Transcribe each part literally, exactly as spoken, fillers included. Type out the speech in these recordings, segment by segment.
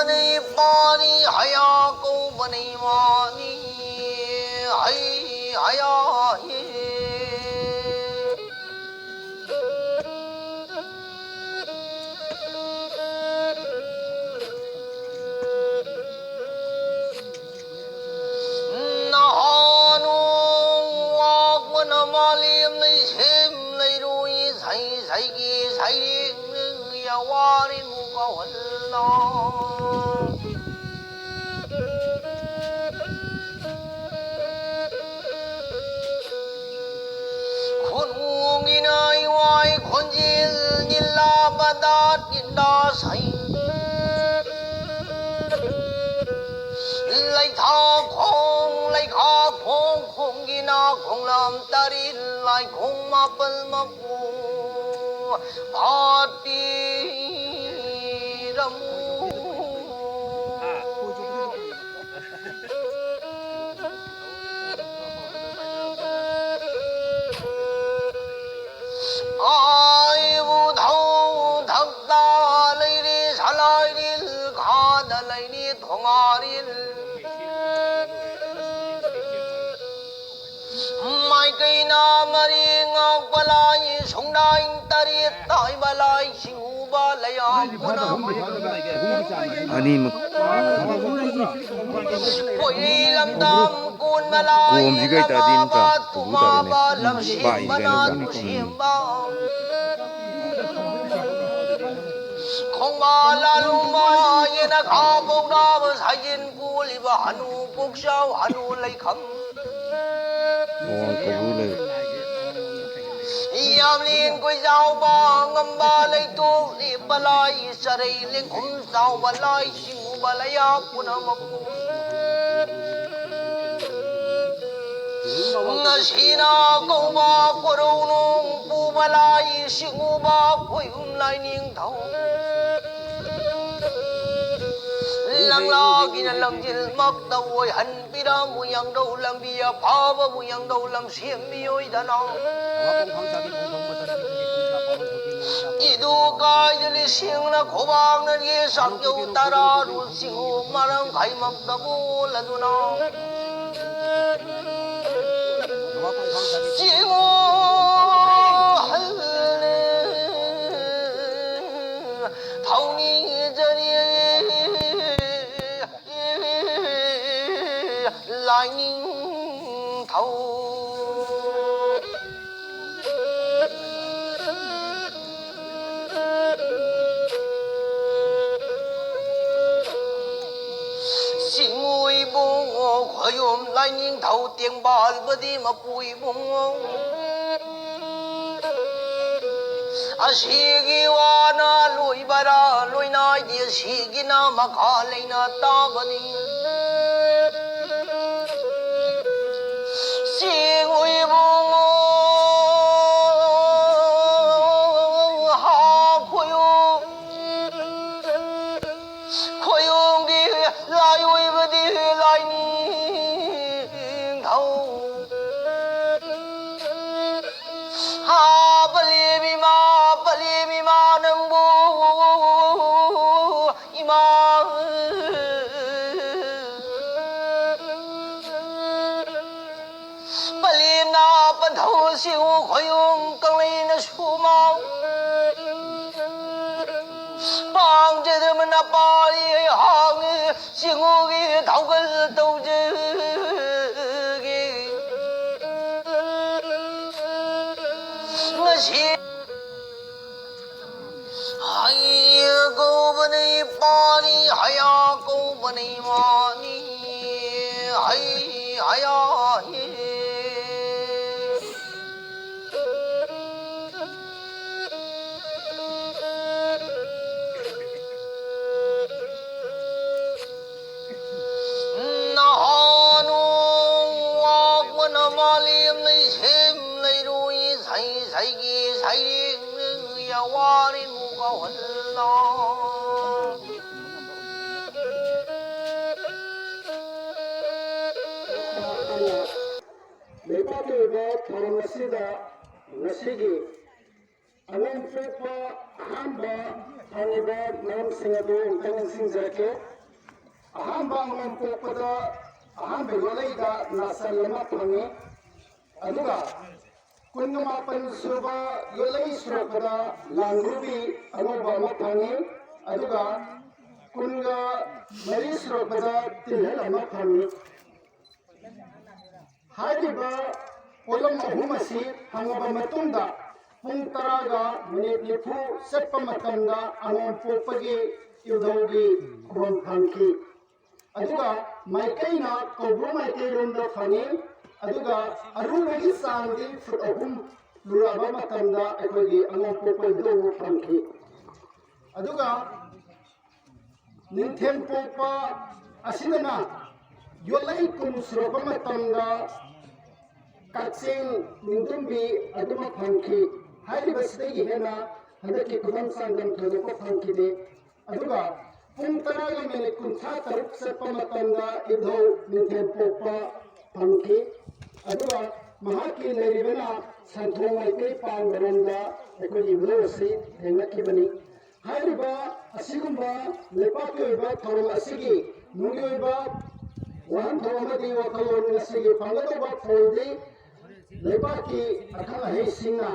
ꯅꯩ ꯄꯥꯅꯤ ꯍꯌꯥ ꯀꯧꯕ ꯅꯩ ꯃꯥꯅꯤ ꯍꯩ ꯍꯌꯥ ꯍꯤ꯫ ꯅꯍꯥꯟ ꯅꯣꯡ ꯋꯥꯛꯄꯅ ꯃꯥꯂꯦꯝ ꯂꯩꯁꯦꯝ ꯂꯩꯔꯣꯏ ꯁꯩ ꯁꯩꯒꯤ ꯁꯩꯔꯦꯡ ꯌꯥꯋꯥꯔꯤ ꯃꯨꯛ ꯀꯥꯎꯍꯜꯂꯣ꯫ ꯈꯨꯅꯨꯡꯒꯤꯅ ꯏꯋꯥꯏ ꯈꯣꯟꯖꯦꯜ ꯅꯤꯜꯂꯥ ꯕꯗꯥꯠ ꯅꯤꯟꯗꯥ ꯁꯩ꯫ ꯂꯩꯊꯥ ꯈꯣꯡ ꯂꯩꯈꯥ ꯈꯣꯡ ꯈꯣꯡꯒꯤꯅ ꯈꯣꯡꯂꯝ ꯇꯔꯦꯠ ꯂꯥꯏꯈꯣꯡ ꯃꯥꯄꯜ ꯃꯄꯨ ꯐꯥꯠꯄꯤꯔꯝꯃꯨ꯫ ꯑꯩꯕꯨ ꯊꯧ ꯊꯛꯇ ꯂꯩꯔꯤ ꯁꯂꯥꯏꯔꯤꯜ ꯈꯥꯗ ꯂꯩꯔꯤ ꯊꯣꯉꯥꯔꯤꯜ꯫ ꯃꯥꯏꯀꯩꯅ ꯃꯔꯤ ꯉꯥꯛꯄ ꯂꯥꯏ ꯁꯨꯡꯗꯥꯏ ꯇꯔꯦꯠ ꯇꯥꯏꯕ ꯂꯥꯏ ꯁꯤꯡꯎꯕ ꯂꯩꯌꯥꯝ ꯄꯨꯅꯝ꯫ ꯑꯅꯤꯃꯛ꯫ ꯀꯣꯏꯔꯤ ꯂꯝꯗꯝ ꯀꯣꯟꯕ ꯂꯥꯏ ꯀꯣꯝꯁꯤ ꯀꯩ ꯇꯥꯗꯤ ꯅꯠꯇ꯭ꯔꯥ? ꯂꯃꯥꯕ ꯇꯨꯃꯥꯕ ꯂꯝꯁꯦꯝꯕꯅ ꯅꯨꯡꯁꯦꯝꯕ꯫ ꯈꯣꯡꯕꯥ ꯂꯥꯂꯨꯃ ꯌꯦꯅꯈꯥ ꯄꯧꯅꯥꯕ ꯁꯥꯏꯖꯤꯟ ꯀꯣꯜꯂꯤꯕ ꯍꯅꯨ ꯄꯨꯛꯆꯥꯎ ꯍꯅꯨ ꯂꯩꯈꯝ꯫ ꯌꯥꯝꯂꯦꯟ ꯀꯣꯏꯖꯥꯎꯕ ꯉꯝꯕ ꯂꯩꯇꯣꯛ ꯂꯦꯞꯄ ꯂꯥꯏ ꯆꯔꯩ ꯂꯦꯡꯈꯨꯝ ꯆꯥꯎꯕ ꯂꯥꯏ ꯁꯤꯡꯎꯕ ꯂꯩꯌꯥ ꯄꯨꯝꯅꯃꯛꯄꯨ ꯉꯁꯤꯅ ꯀꯧꯕ ꯀꯣꯔꯧ ꯅꯣꯡ ꯄꯨꯕ ꯂꯥꯏ ꯁꯤꯡꯎꯕ ꯈꯣꯏꯕꯨꯝ ꯂꯥꯏꯅꯤꯡꯊꯧ ꯂꯪꯂꯥꯒꯤꯅ ꯂꯪꯖꯤꯜꯃꯛꯇ ꯑꯣꯏꯍꯟꯕꯤꯔꯝꯃꯨ ꯌꯥꯡꯗꯧ ꯂꯝꯕꯤ ꯑꯐꯕꯕꯨ ꯌꯥꯡꯗꯧ ꯂꯝ ꯁꯦꯝꯕꯤꯌꯣꯏꯗꯅ꯫ ꯏꯗꯨ ꯀꯥꯏꯗ ꯂꯤꯁꯤꯡꯅ ꯈꯨꯕꯥꯛꯅ ꯌꯦ ꯆꯥꯛꯌꯧ ꯇꯔꯥꯔꯨ ꯁꯤꯡꯉꯨ ꯃꯔꯝ ꯈꯥꯏꯃꯛꯇꯕꯨ ꯂꯗꯨꯅ꯫ ꯁꯤꯡꯉꯨ ꯍꯜꯂꯦ ꯊꯧꯅꯤ ꯖꯔꯤ ꯂꯥꯏꯅꯤꯡꯊꯧ꯫ ꯆꯤꯡꯃꯨ ꯏꯕꯨꯡꯉꯣ ꯈꯣꯌꯨꯝ ꯂꯥꯏꯅꯤꯡꯊꯧ ꯇꯦꯡꯕꯥꯜꯕꯗꯤ ꯃꯄꯨ ꯏꯕꯨꯡꯉꯣ꯫ ꯑꯁꯤꯒꯤ ꯋꯥꯅ ꯂꯣꯏꯕꯔꯥ ꯂꯣꯏꯅꯥꯏꯗꯦ, ꯑꯁꯤꯒꯤꯅ ꯃꯈꯥ ꯂꯩꯅ ꯇꯥꯕꯅꯤ꯫ ꯆꯤꯡ ꯏꯕꯨꯡꯉꯣ ꯍꯥ ꯈꯣꯌꯨꯝ꯫ ꯈꯣꯌꯨꯝꯒꯤ ꯂꯥꯏꯑꯣꯏꯕꯗꯤ ꯂꯥꯏꯅꯤꯡꯊꯧ꯫ ꯍꯥ ꯄꯂꯦꯝ ꯏꯃꯥ, ꯄꯂꯦꯝ ꯏꯃꯥ ꯅꯪꯕꯨ ꯏꯃꯥ꯫ ꯄꯂꯦꯝꯅ ꯄꯟꯊꯧ ꯁꯤꯡꯉꯨ ꯈꯣꯌꯨꯝ ꯀꯪꯂꯩꯅ ꯁꯨꯃꯥꯡ꯫ ꯄꯥꯡꯖꯗꯕꯅ ꯄꯥꯔꯤ ꯍꯥꯡꯉꯤ ꯁꯤꯡꯉꯨꯒꯤ ꯊꯧꯒꯜ ꯇꯧꯖꯒꯦ꯫ ꯉꯁꯤ ꯍꯩ ꯀꯧꯕꯅꯤ ꯄꯥꯅꯤ, ꯍꯌꯥ ꯀꯧꯕꯅꯤ ꯃꯥꯅꯤ, ꯍꯩ ꯍꯌꯥ ꯍꯤ꯫ ꯅꯍꯥꯟ ꯋꯥꯛꯄꯅ ꯃꯥꯂꯦꯝ ꯂꯩꯁꯦꯝ ꯂꯩꯔꯣꯏ ꯁꯩ ꯁꯩꯒꯤ ꯁꯩꯔꯦꯡ ꯌꯥꯋꯥꯔꯤ ꯃꯨꯛ ꯀꯥꯎꯍꯜꯂꯣ꯫ ꯂꯩꯕꯥꯛꯀꯤ ꯑꯣꯏꯕ ꯊꯧꯔꯝ ꯑꯁꯤꯗ ꯉꯁꯤꯒꯤ ꯑꯉꯣꯝ ꯄꯣꯛꯄ ꯑꯍꯥꯟꯕ ꯐꯪꯂꯤꯕ ꯃꯔꯝꯁꯤꯡ ꯑꯗꯨ ꯑꯃꯨꯛꯇꯪ ꯅꯤꯡꯁꯤꯡꯖꯔꯛꯀꯦ꯫ ꯑꯍꯥꯟꯕ ꯑꯉꯣꯝ ꯄꯣꯛꯄꯗ ꯑꯍꯥꯟꯕ ꯌꯣꯠꯂꯩꯗ ꯅꯥꯆꯜ ꯑꯃ ꯐꯪꯉꯤ꯫ ꯑꯗꯨꯒ ꯀꯨꯟꯒ ꯃꯥꯄꯟ ꯁꯨꯕ ꯌꯣꯠꯂꯩ ꯁꯨꯔꯛꯄꯗ ꯂꯥꯡꯒ꯭ꯔꯨꯕꯤ ꯑꯉꯧꯕ ꯑꯃ ꯐꯪꯉꯤ꯫ ꯑꯗꯨꯒ ꯀꯨꯟꯒ ꯃꯔꯤ ꯁꯨꯔꯛꯄꯗ ꯇꯤꯜꯍꯟ ꯑꯃ ꯐꯪꯉꯤ꯫ ꯍꯥꯏꯔꯤꯕ ꯄꯣꯠꯂꯝ ꯑꯍꯨꯝ ꯑꯁꯤ ꯐꯪꯂꯕ ꯃꯇꯨꯡꯗ ꯄꯨꯡ ꯇꯔꯥꯒ ꯃꯤꯅꯤꯠ ꯅꯤꯐꯨ ꯆꯠꯄ ꯃꯇꯝꯗ ꯑꯉꯣꯝ ꯄꯣꯛꯄꯒꯤ ꯏꯙꯧꯒꯤ ꯈꯨꯕꯝ ꯐꯪꯈꯤ꯫ ꯑꯗꯨꯒ ꯃꯥꯏꯀꯩꯅ ꯀꯧꯕ꯭ꯔꯨ ꯃꯥꯏꯀꯩꯔꯣꯝꯗ ꯐꯪꯉꯤ꯫ ꯑꯗꯨꯒ ꯑꯔꯨꯝꯕꯒꯤ ꯆꯥꯡꯗꯤ ꯐꯨꯠ ꯑꯍꯨꯝ ꯂꯨꯔꯛꯑꯕ ꯃꯇꯝꯗ ꯑꯩꯈꯣꯏꯒꯤ ꯑꯉꯣꯝ ꯄꯣꯛꯄ ꯏꯙꯧ ꯐꯪꯈꯤ꯫ ꯑꯗꯨꯒ ꯅꯤꯡꯊꯦꯝ ꯄꯣꯛꯄ ꯑꯁꯤꯗꯅ ꯌꯣꯠꯂꯩ ꯀꯨꯟ ꯁꯨꯔꯛꯄ ꯃꯇꯝꯗ ꯀꯛꯆꯦꯡ ꯅꯤꯡꯇꯨꯝꯕꯤ ꯑꯗꯨꯃꯛ ꯐꯪꯈꯤ꯫ ꯍꯥꯏꯔꯤꯕꯁꯤꯗꯒꯤ ꯍꯦꯟꯅ ꯍꯟꯗꯛꯀꯤ ꯈꯨꯗꯝ ꯆꯥꯡꯗꯝ ꯊꯣꯏꯗꯣꯛꯄ ꯐꯪꯈꯤꯗꯦ꯫ ꯑꯗꯨꯒ ꯄꯨꯡ ꯇꯔꯥꯒ ꯃꯤꯅꯤꯠ ꯀꯨꯟꯊ꯭ꯔꯥ ꯇꯔꯨꯛ ꯆꯠꯄ ꯃꯇꯝꯗ ꯏꯙꯧ ꯅꯤꯡꯊꯦꯝ ꯄꯣꯛꯄ ꯐꯪꯈꯤ꯫ ꯑꯗꯨꯒ ꯃꯍꯥꯛꯀꯤ ꯂꯩꯔꯤꯕꯅ ꯁꯟꯊꯣꯡ ꯃꯥꯏꯀꯩ ꯄꯥꯟꯕꯔꯣꯝꯗ ꯑꯩꯈꯣꯏꯒꯤ ꯏꯙꯧ ꯑꯁꯤ ꯊꯦꯡꯅꯈꯤꯕꯅꯤ꯫ ꯍꯥꯏꯔꯤꯕ ꯑꯁꯤꯒꯨꯝꯕ ꯂꯩꯄꯥꯛꯀꯤ ꯑꯣꯏꯕ ꯊꯧꯔꯝ ꯑꯁꯤꯒꯤ ꯅꯨꯡꯒꯤ ꯑꯣꯏꯕ ꯋꯥꯍꯟꯊꯣꯛ ꯑꯃꯗꯤ ꯋꯥꯈꯜꯂꯣꯟ ꯉꯁꯤꯒꯤ ꯐꯪꯒꯗꯧꯕ ꯐꯣꯜꯗꯤ ꯂꯩꯕꯥꯛꯀꯤ ꯑꯈꯪ ꯑꯍꯩꯁꯤꯡꯅ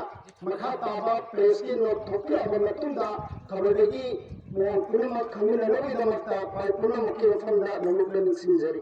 ꯃꯈꯥ ꯇꯥꯕ ꯄ꯭ꯔꯦꯁꯀꯤ ꯅꯣꯠ ꯊꯣꯛꯄꯤꯔꯛꯑꯕ ꯃꯇꯨꯡꯗ ꯈꯕꯔꯗꯒꯤ ꯃꯌꯥꯝ ꯄꯨꯝꯅꯃꯛ ꯈꯪꯃꯤꯟꯅꯅꯕꯒꯤꯗꯃꯛꯇ ꯄꯥꯏ ꯄꯨꯝꯅꯃꯛꯀꯤ ꯃꯐꯝꯗ ꯅꯣꯡꯂꯨꯛꯅ ꯅꯤꯡꯁꯤꯡꯖꯔꯤ꯫